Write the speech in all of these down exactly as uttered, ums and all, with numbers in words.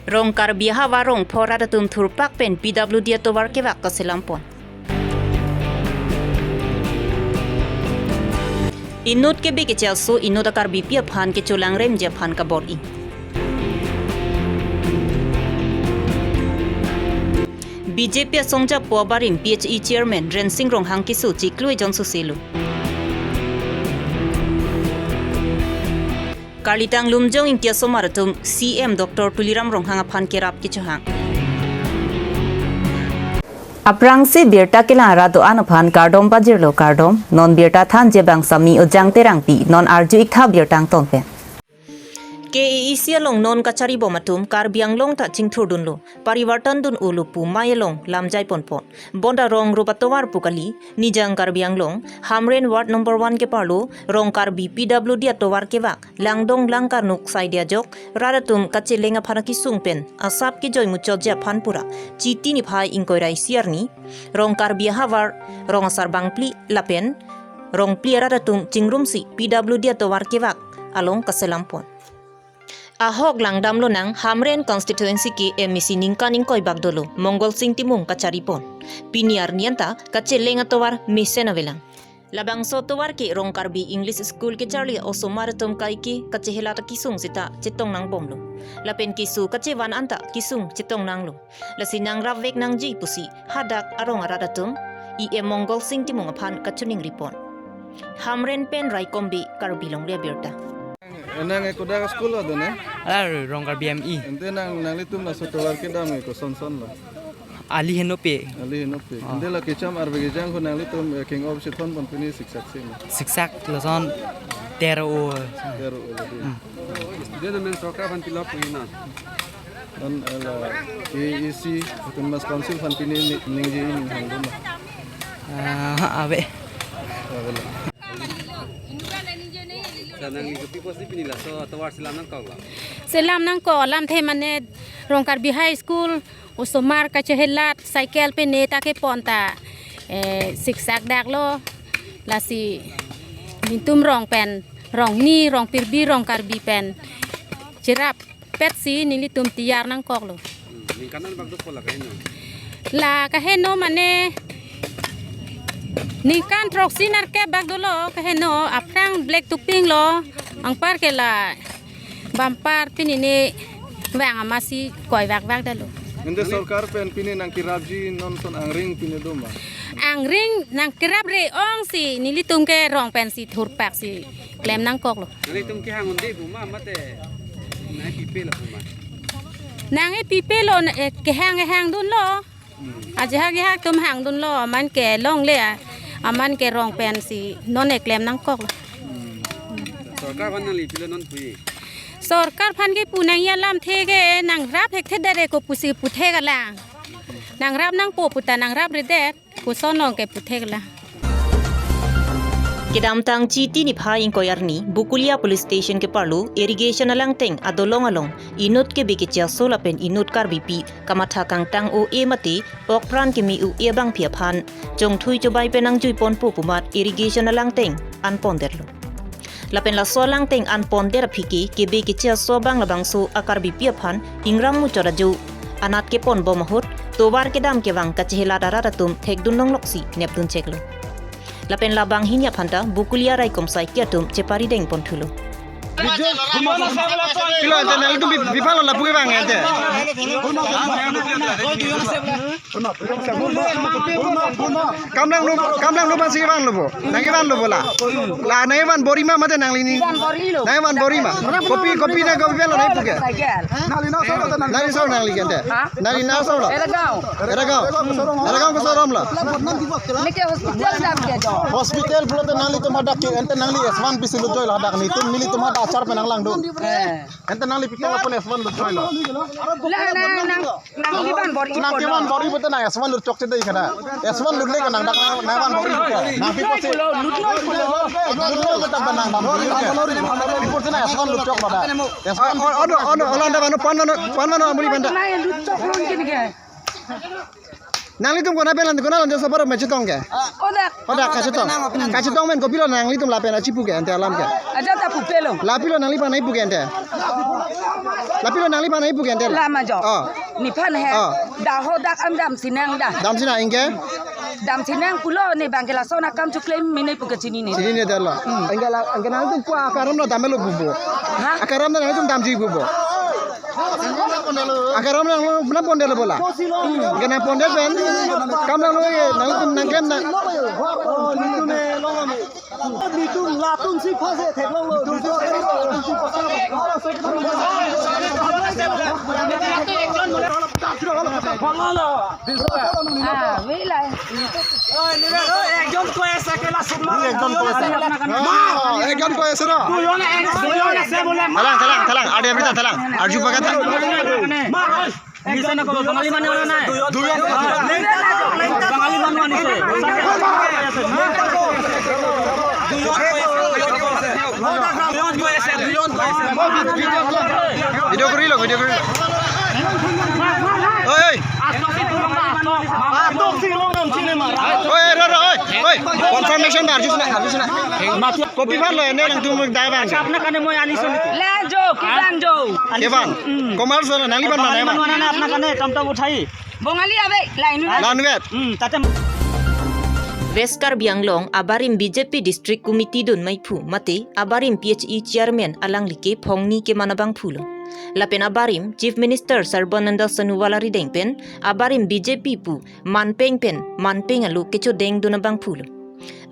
Rong Karbi ahavar rong pho rat atum thurpak pen P W D atovar kevak kaselam pon. Inut kebe kechelso inut a-Karbipi aphan kecholangremji aphan kabor-i. B J P asong japo abarim P H E chairman Rensing Ronghang keso chiklo ejon soselo. Karlitang Lumjong Ingti asomar atum C M Doctor Tuliram Ronghang aphan kerap kechohang. Aphrangsi birta kelang arat do-an aphan kardom pajirlo, kardom. Non birta thanji abang Sami Ojang Terangpi, non arju-ik tha birta angton pen. K A A C along non kacharibom atum Karbi Anglong ta chingthurdunlo, parivartan dun-olo pu amei along lamjai ponpon. Bonta rong rup atovar pu kali, Nijang Karbi Anglong, Hamren Ward number one keparlo, Rong Karbi P W D atovar kevak, Langdong Langkarnuk saide ajok, rat atum kacheleng aphan akesung pen asap kejoi muchotji aphan pura, Chiti niphai ingkoi ra isi arni, Rong Karbi ahavar, rong asarbangphli lapen rongphli arat atum chingrumsi P W D atovar kevak along kaselam pon. Ahok langdam lonang Hamren constituency ke M A C ningkan ingkoi bak dolo, Mongol Sing Timung kachari pon. Pini arni anta kacheleng atovar mesen avelang. Labangso atovar ke Rong Karbi English School kecharli osomar atum kaike kachehelat akesung seta chetong nangbomlo. Lapen keso kachevan anta kesung chetong nanglo. Lasi nangrapvek nangji pusi hadak arong arat atum E M Mongol Sing Timung aphan kachiningri pon. Hamren pen Raikombi, Karbi Longri Abirta. Nang e kodak school lo done? Ar Rong Karbi M E. Ante nang, nanglitum laso atovar kedam e koson son lo? Ali henopik. Ali henopik. Oh. Ante la kecham arve kejang ko nanglitum, eh, king of chethon pon pini siksak si ma? Siksak lason tero o. Tero o lagi. Hmm. Dia na men sorkar aphan pilap puina. Non, eh, la K A A C Autonomous Council aphan pini ni-, ningje ninghang dun ma? Ah, ave. Ave la. Sa nangli kopi pusi pini laso atovar selam nangkok lo? Selam nangkok, lamthe mane Rong Karbi High School osomar kachehelat cycle pen ne ta kepon ta, eh, siksak daklo, lasi nelitum rong pen, rong ni, rong pirbi, rong Karbi pen cherap petsi nelitum tiyar nangkok lo. Hmm, ningkan an bak dopo la kaheno? La kaheno mane ningkan throksi nerkep bak dolo kaheno, aphrang black topping lo, anpar ke la bumper pini ne vang amatsi koi vak vak dalo. Ante sorkar pen pini nangkerapji non son angring pini do ma? Angring nangkerap re-ongsi nelitum ke rong pensi thurpaksi klem nangkok lo. Nanglitum kehang un-e pu ma mate nangpipe lo pu ma? Nangpipe lo, eh, kehang kehang dunlo. Hmm. Ajahak jahak atum hang dunlo, aman ke longle, aman ke rong pensi non e klem nangkok lo. Hmm. Sorkar aphan nangli pilo non pu-i? Sorkar aphan kepu nangji alamthe ke nangrap hekthedet re ko pusi puthe kalang. Nangrap nangpo puta nangrap redet. Koson long ke puthek la. Kedamtang Chiti niphai ingkoi arni, Bokolia Police Station keparlo, irrigation alangteng adolong along, inut kebe kecheso lapen inut Karbipi, kamatha kangtang o-e mate, okpran keme o-e abangpi aphan, chongthui chobai pen nangjui ponpo pu amat irrigation alangteng an pondetlo. Lapen laso alangteng an pondet aphi ke kebe kecheso abang labangso a-Karbipi aphan ingram muchot ajo anat kepon bom ahut tovar kedam kevang kachehelat arat atum thekdun longloksi nepdun cheklo. Lapen labang hini aphanta Bokolia raikom saiki atum chepari deng ponthulo. Pilo ante nanglitum bi-, bipalo lapu kevang ante. Kamlang nu, kamlang nu aphansi vanlo bo. Nang vanlo bo la. La nang van bor-i ma mate nangli ni. Nang van bor-i ma. Kopi, kopi nang kopi pelo nang puke. Nangli na so nangli ke ante. Nangli na so lo. Era gaon. Era gaon. Era gaon koson rom la. Hospital pulote nanglitum hadak ke ante nangli S one pisi lutjoi lo hadak netum nelitum hadak achar pen nanglangdun. Ante nangli pitong aphan S one lutjoi lo. La nang, nang Nang kevan bor-i. Nang kevan bor-i pulote nang S one lut chokche dei kada. S one lutle ke nang dak nang van bor-i pulote. Nang pi pusi. Lutlo pulo. Lutlo pulote nang van bor-i pulote. Pi pusi nang S one lut chok pada. S one. Ono, ono, ono, landa manu pan manu, pan manu amuli panda. Nang lut chok lon kini ke. Nanglitum konat pen lang, konat lang sapar me chetong ke. Kodak. Kodak kachetong. Kachetong men kopilo nanglitum lapen achipu ke ante alam ke. Aja ta pupelo. Lapilo nangliphan nangpu ke ante. Lapilo nangliphan ai pu ke ante la. Lama jo. Oh. Nephan he. Oh. Dak ho dak an damsinang dah. Damsinang ingke? Damsinang pulo ne bang ke lason akam choklemnang pu ke chinine. Chinine dah lo. Hmm. Ingke la, ingke nangtum pu akaram lo damlo pupo. Ha? Akaram lo nangtum damji pupo. Akaram lo nang pondetlo bola. Hmm. Ingke nang pondet pen. Kam nanglo ke nangtum nangklem na. Netum latum si phase theklonglo. Ah, wait lah. একজন কৈ আছে কেলা সুত মাৰ। একজন কৈ আছে। মা, একজন কৈ আছে ন? দুজন এক-, দুজন আছে বোলে। Thalang, thalang, thalang. Ade, abita, thalang. Arju pakat, thalang. মা, হয়। মিছা নক'ব, বঙালী মানুহ অনা নাই। দুজন। বঙালী মানুহ আনিছে। Video কৰি ল, video কৰি ল। Oi, oi. Oi, ro, ro, oi, oi. Confirmation ba, arju sina, arju sina. Copy aphan lo, ene nangtum dai ban. আচ্ছা, আপোনাৰ কাৰণে মই আনিছো নেকি? Lang jo, kiban jo. Kiban? Hmm. Commerce lo, nangliban bang, bang, bang. Bang, bang, bang, bang, bang, bang, bang, bang, bang. Bongali ave, lain ave. Lain ave. Hmm, tate. West Karbi Anglong abarim B J P District Committee dun maiphu mate abarim P H E Chairman alangli ke phongni keman abangphu lo. Lapen abarim Chief Minister Sarbananda Sonowal arideng pen abarim B J P pu manpeng pen manpeng alo kechodeng dun abangphu lo.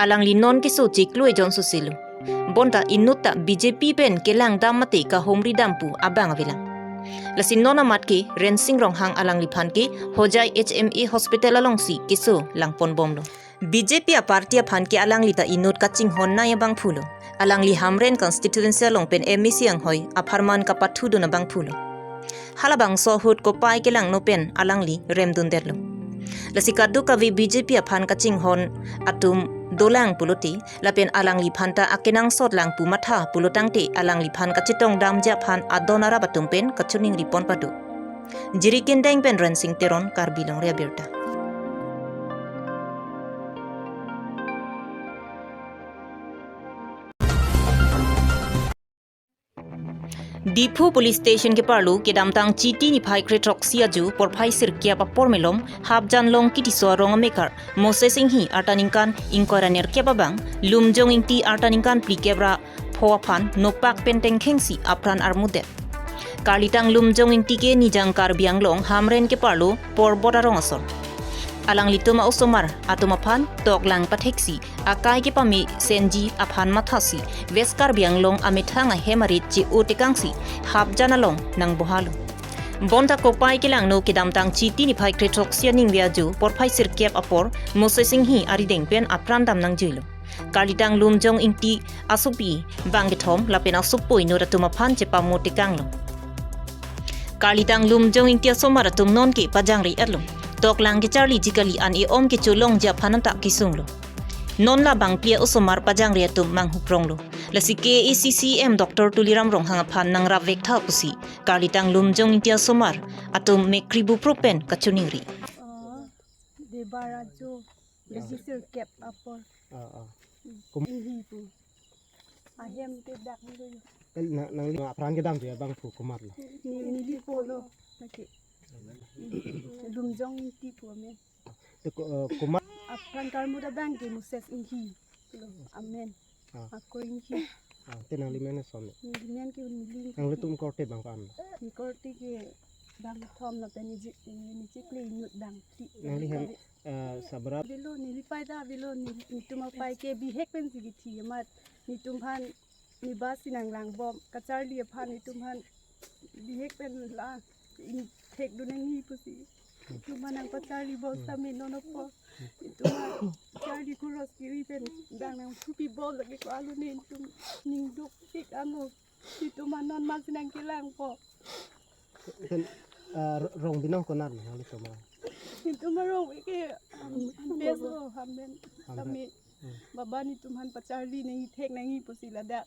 Alangli non keso chiklo ejon sose lo. Bonta inut ta B J P pen kelang dam mate kahumri dam pu abang avelang. Lasi non amat ke Rensing Ronghang alangliphan ke Hojai H M A Hospital alongsi keso langponbomlo. B J P aparty aphan ke alangli ta inut kachinghon nai abangphu lo. Alangli Hamren constituency along pen M A C anghoi apharman kapathudun abangphu lo. Halabangso ahut kopai kelangno pen alangli remdundetlo. Lasi kadokave B J P aphan kachinghon atum dolang pulote, lapen alangliphan ta akenangsot lang pu matha pulotangte alangliphan kachetongdamji aphan adon arap atum pen kachoningri pon pado. Jirikindeng pen Rensing Teron, Karbi Longri Abirta. Diphu Police Station keparlo kedamtang Chiti niphai kre throksi ajo porphai sirkep apor malom Hapjan Longki Tisso arong amekar Moses Inghi arta ningkan ingkoi ra nerkep abang Lumjong Ingti arta ningkan phlikep ra pho aphan nopak pen tengkhengsi apran armudet. Karlitang Lumjong Ingti ke Nijang Karbi Anglong Hamren keparlo Porbot arong asor. Alanglitum a-osomar atum aphan toklang patheksi akai kepame senji aphan mathasi West Karbi Anglong amethang ahem arit che-o tekangsi Hapjan along nangbohalo. Bonta kopai kelangno kedamtang Chiti niphai kre throksi aningve ajo porphai sirkep apor Moses Inghi arideng pen apran dam nangjuilo. Karlitang Lumjong Ingti asopi bang kethom lapen asopo inut atum aphan chepamo tekanglo. Karlitang Lumjong Ingti asomar atum nonke pajangre-etlo. Toklang kecharliji kali an e-om kecholongji aphan anta kesunglo. Non labang pli a-osomar pajangre atum manghupronglo. Lasi K A A C C E M Doctor Tuliram Ronghang aphan nangrapvek tha pusi karlitang Lumjong Ingti asomar atum mekri buprup pen kachoningri. Oh, debar ajo. Besi sirkep apor. Ah, ah. Kum- Inghi pu. Ahem ke dak ni lo. Kan na, nangli apran kedam tu ya bang pu komat lo. Ni, neli polo lagi. Lumjong Ingti pu amen. Te ko, eh, komat. Apran karmu da bang ke Moses Inghi. Lo, amen. Ah. Ako Inghi. Ah, te nangli men ason ni. Neli men ke Unmili. Nanglitum korte bang ko-an? Ni korte ke bang thom lapen niji, niji kle inut bang. Nangli hem, eh, sabra. Avelo, neli pai ta avelo, neli, netum apai ke bihek pensi kithi amat netum aphan ne bus si nanglangbom, kacharli aphan netum aphan bihek pen la ingthekdun nangji pusi. Netum aphan nangpacharlibom sami non apor. Netum aphan charli khuros kiri pen bang nangthupi bom lake ko-an lo netum ningduk thik ano. Netum aphan non mas nangkelangpo. Kan, eh, ro-, rong binong konat nangli soma. Netum arong ke, um, best lo, amen. Amen. Kami, hmm, baba netum aphan pacharli nangji thek nangji pusi ladak.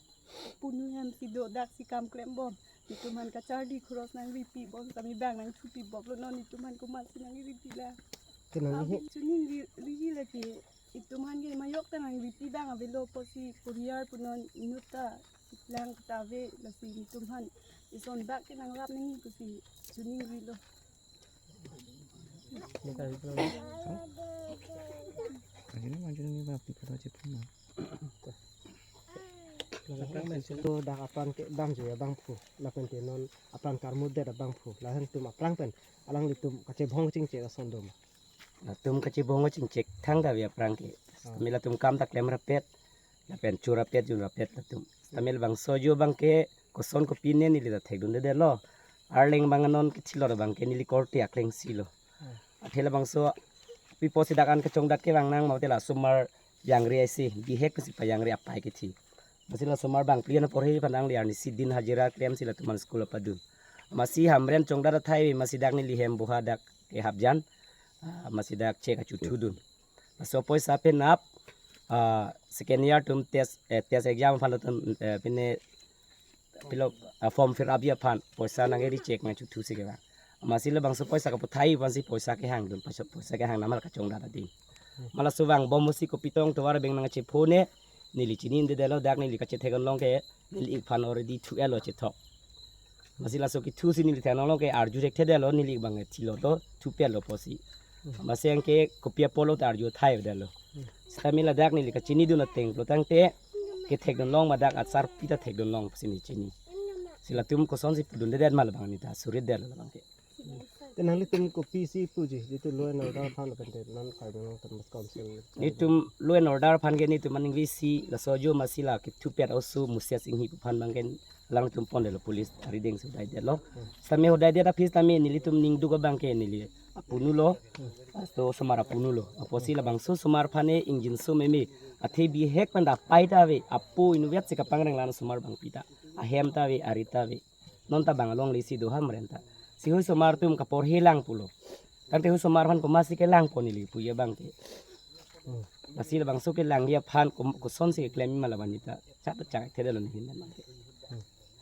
Punu hem si do dak si kam klembom. Netum aphan kacharli khuros nangripibom, kami bang nangthupibomlo non netum aphan komat si nangripi la. Kenang. Abi he. Chuning ri, ri lagi. Netum aphan ke majok ta nangripi bang avelo pusi courier pu non inut ta lang ta ave lasi netum aphan Ison bak ke nangrap nangji pusi chiningrilo. Ajin manjun ni bak pipala chipuna. Lapen dak apran kedamji abangphu, lapen te non apran karmudet abangphu, lahen tum aphrang pen alanglitum kachebong chingchek ason doma. Latum kachebong chingchek thangta ave aphrang ke. Ah. Tame latum kam ta klem rapet, lapen cho rapet, jun rapet latum. Tame labangso ajo abang ke koson kopine neli ta thekdundedetlo. Arleng abang anon kethilot abang ke neli korte akleng si lo. Ah. Athe labangso pi pusi dak an kachongdat ke vang nang mate la osomar jangre aisi, bihek si pajangre apai kethi. Amatsi la osomar bangphli an porhe aphan nangli arnisi din hajira klemsi latum an school apadun. Amatsi Hamren chongdat athai amatsi dak neli hem boha dak ke hapjan. Ah, amatsi dak cheque kachethudun. Laso poisa penap, ah, second year atum test, eh, test exam aphan latum, eh, pine pilo, ah, form fill up ji aphan poisa nangkeri cheque nangchethusi kevang. Amatsi labangso poisa kaputhai aphansi poisa kehangdun, poisa, poisa kehang namal kachongdat ading. Ma laso vangbom pusi kopi tong tovar abeng nangchephone, neli chinidedetlo, dak neli kachethek along ke neli ik aphan already thu-etlo chethok. Amatsi laso kethusi neli thek along ke arju thekthedetlo, neli ik abang thilotlo, thupetlo pusi. Amatsi anke kopi apotlo ta arju thai-edetlo. Sitame ladak neli kachinidun ateng pulo tangte kethekdun long ma dak asarpi ta thekdun long pusi neli chini. Si latum kosonsi pudundedet ma labang neli ta suridetlo labang ke. Te nanglitum kopisi puji, jitu law and order aphan lapen te non Karbi Anglong Autonomous Council. Netum law and order aphan ke netum aning visi laso ajo amatsi la kethupet oso Musia Singhi pu aphan abang ke alangtum pondetlo, police arideng si hodaidetlo. Sitame hodaidet aphi sitame nelitum ningduk abang ke neli apunu lo. Asto osomar apunu lo. Apotsi labangso osomar aphan e ingjinso meme. Athe bihek pen dak apai ta ave, apo inutvet si kapangreng la osomar bangpi ta. Ahem ta ave, ari ta ave. Non ta bang alongle si do Hamren ta. Si hui osomar atum kaporhe lang pulo. Tangte hui osomar aphan komatsi kelangpo neli puji abang ke. Lasi labangso kelangji aphan kom-, kosonsi keklem ma labang neli ta chak chak thedetlo nehin abang ke.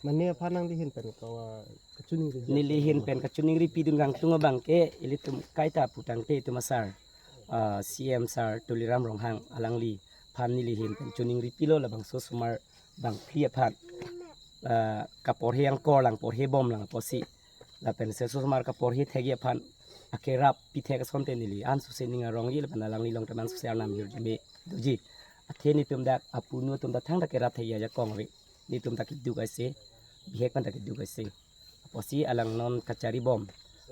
Mane aphan nangli ahin pen kawa kachiningri? Neli ahin pen kachiningri pidun kangtung abang ke ilitum kaita pu tangte itum asar, ah, C M sir Tuliram Ronghang alangliphan neli ahin pen chiningri pilo labangso osomar bangphli aphan, ah, kaporhe angkor lang porhe bom lang apotsi. Lapen se osomar kaporhe thekji aphan akerap pithek asonte neli ansose ning arongji lapen alangli along teman sose arnam hirjume doji. Athe netum dak apunu atum ta thangta kerap thekji ajakong ave. Netum ta keduk aisi, bihek pen ta keduk aisi. Apotsi alang non kachari bom,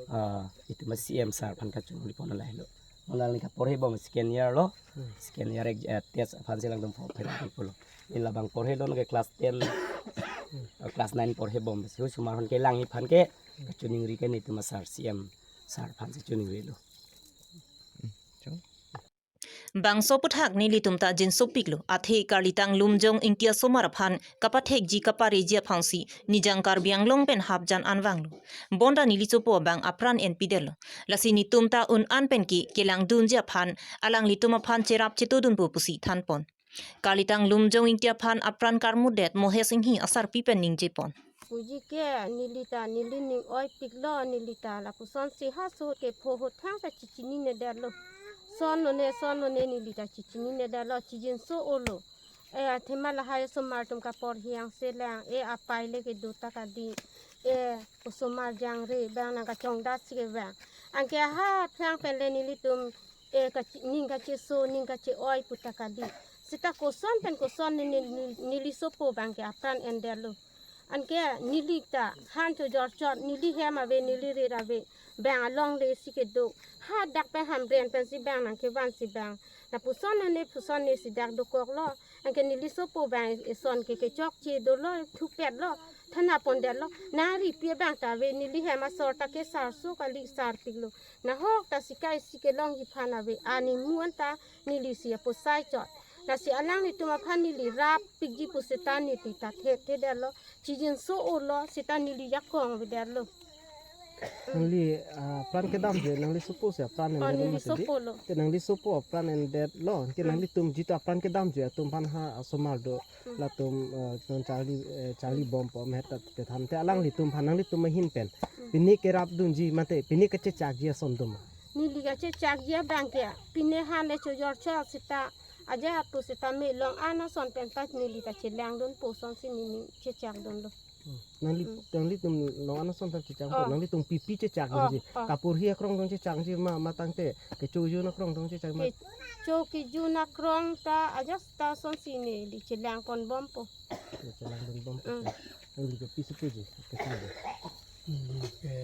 ah, itum C M sir aphan kachiningri pon lahelo. Non alangli kaporhe bom second year lo, second year ek, eh, test aphansi alangtum form fill up pulo. Ila abang porhe don ke class ten, eh, class nine porhe bom. Si osomar aphan kelangji aphan ke kachiningri ke netum asar C M sir aphansi chiningrilo. Bangso aputhak nelitum ta jinsopiklo, athe Karlitang Lumjong Ingti asomar aphan kapathekji kapareji aphansi Nijang Karbi Anglong pen hapjan an vanglo. Bonta neli sopo abang apran enpidetlo. Lasi netum ta un an pen ke kelangdunji aphan alanglitum aphan cherap chetudunpo pusi thanpon. Karlitang Lumjong Ingti aphan apran karmudet Mohesh Singhi asarpi pen ningjepon. Puji ke neli ta neli ning oipiklo, neli ta lapuson si ha so ke pho ahut thangta chichininedetlo. Son lone, son lone neli ta chichininedetlo, chijinso olo. E athema lahai osomar atum kaporhe angse lang, e apai le kedo ta kali, e osomar jangre abang nangkachongdat si kevang. Anke ha aphrang pen le nelitum e kachi-, ning kacheso, ning kache-oi pu ta kali. Seta koson pen koson ne, ne, ne, neli sopo abang ke apran endetlo. Anke neli ta han chojor chot, neli hem ave, neli rit ave, bang alongle si kedo. Hadak pen Hamren pensi bang nangkevansi bang. Lapuson ne, lapuson ne si dak dokoklo. Anke neli sopo abang eson ke kechokche dolo, thupetlo, thanapondetlo. Nangripi abang ta ave, neli hem asor ta ke sarso kali, sarpiklo. Nahok ta sikai si kelongji aphan ave, animu anta neli si aposai chot. Lasi alanglitum aphan neli rappikji pu seta neli ta thekthedetlo. Chijinso olo seta neli jakong avedetlo. Nangli, ah, apran kedamji, nangli sopo si apran endetlo. Oh, neli mati di? Sopolo. Te nangli sopo apran endetlo, ke nanglitum jitu apran kedamji atum aphan ha osomar do, latum, eh, non charli, eh, charli bompo, mehet ta te than te alanglitum aphan nanglitum ahin pen pine kerapdunji mate pine kachechakji ason doma? Neli kachechakji abang ke pine han le chojor chot seta Ajahak tu seta me long an ason pen ta neli ta chelangdunpo, sonsi neli chechakdunlo. Hmm. Nangli, Hmm. nanglitum long an ason ta chechak, Oh. nanglitum pipi chechak Oh, dunji. Oh. Kapurhi akrong dong chechakji ma, ma tangte kecho kejun akrong dong chechak ma. Kecho kejun akrong ta ajahak ta sonsi neli chelangponbompo. Chelangdunbompo. Hmm. Nangli ke pisi puji, kesi de. Neli ke,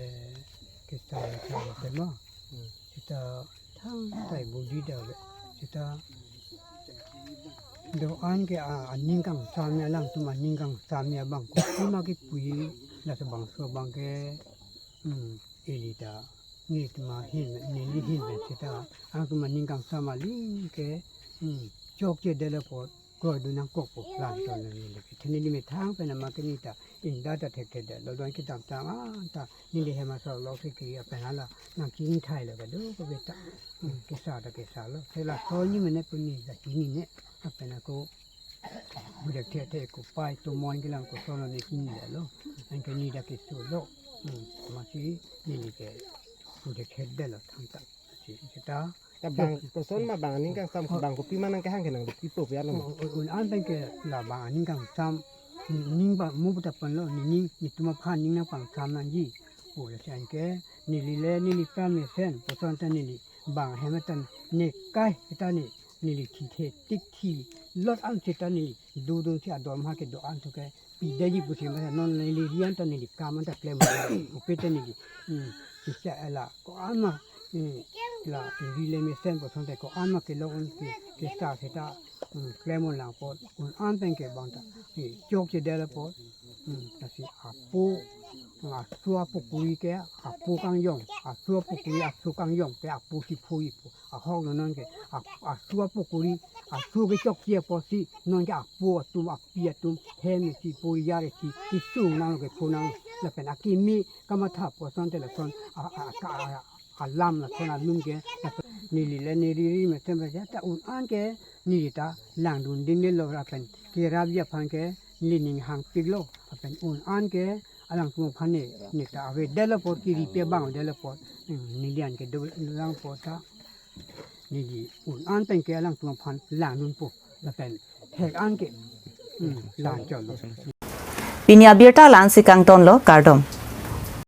ke sa, sa tema. Hmm. Seta thangta budi da le. Seta do-an ke a, aning kangsam ya, alangtum aning kangsam ya abang. Kopi ma kepu, laso bangso abang ke, hmm, ili ta, nelitum ahin, neli ahin pen seta, alangtum aning kangsam aling ke, hmm, chokchedetlo apot kroidun nangkokpo, la anchot neli ke. Theneli methang pen ama ke neli ta inda ta thekthedetlo, don kedamtang anta neli hem asor lok si kiri apen hala nangchingthailo kedo kave ta. Hmm, kesa ta kesalo. Se laso ni mene pu neli ta chinine. Apen ako bujak thekthe, kopai tomon kelang kosonlo ne chinilelo. Anke neli ta kesolo. Hmm, amatsi neli ke bujak thekdetlo thangta. Si, seta Ta bang, koson ma bang aning kangsam, Oh. bang kopi ma nangkehang ke nangli kipu pi ano ma? Un, un, un-an pen ke la bang aning kangsam, ning bang mu puta ponlo, nening, netum aphan ning nangpangsam nangji. O, lasi anke, neli le, neli pran mesen, koson ta neli bang hem atan ne kai, kita ne, neli thithe, tik thi, lot an seta neli, dodun si ador ma kedo-an tu ke, pidetji pusi masa non neli rian ta neli kam anta klem. Kopi ta neli, hmm, sisa ela ko-an ma, hmm, la ri le mesen pu asonte ko-an ma kelong un ke, kesa seta, hmm, klem un lang apot, un-an pen ke bang ta, hmm, chokchedetlo apot, hmm, lasi apo, hmm, aso apokori ke apo kangjong, aso apokori aso kangjong ke apo si phoipo. Ahok lo non ke, a, aso apokori, aso kechokche apotsi, non ke apo atum, api atum, hem isi, porijar isi, kesung nanglo, kepho nanglo, lapen akimi kamatha pu asonte lason, a, a, ka, a, alam lason alun ke, lapen neli le neli ri mesen ba ja ta un-an ke, neli ta langdun dingdetlo lapen kerapji aphan ke, neli ning hangpiklo, lapen un-an ke, alangtum aphan ne, ne ta avedetlo apot, kiri pe bang avedetlo apot, hmm, neli an kedo lang apot ta, neli un-an pen ke alangtum aphan langdunpo, lapen thek an ke, hmm, la anchotlo. Pini abirta la-ansi kangtonlo, kardom.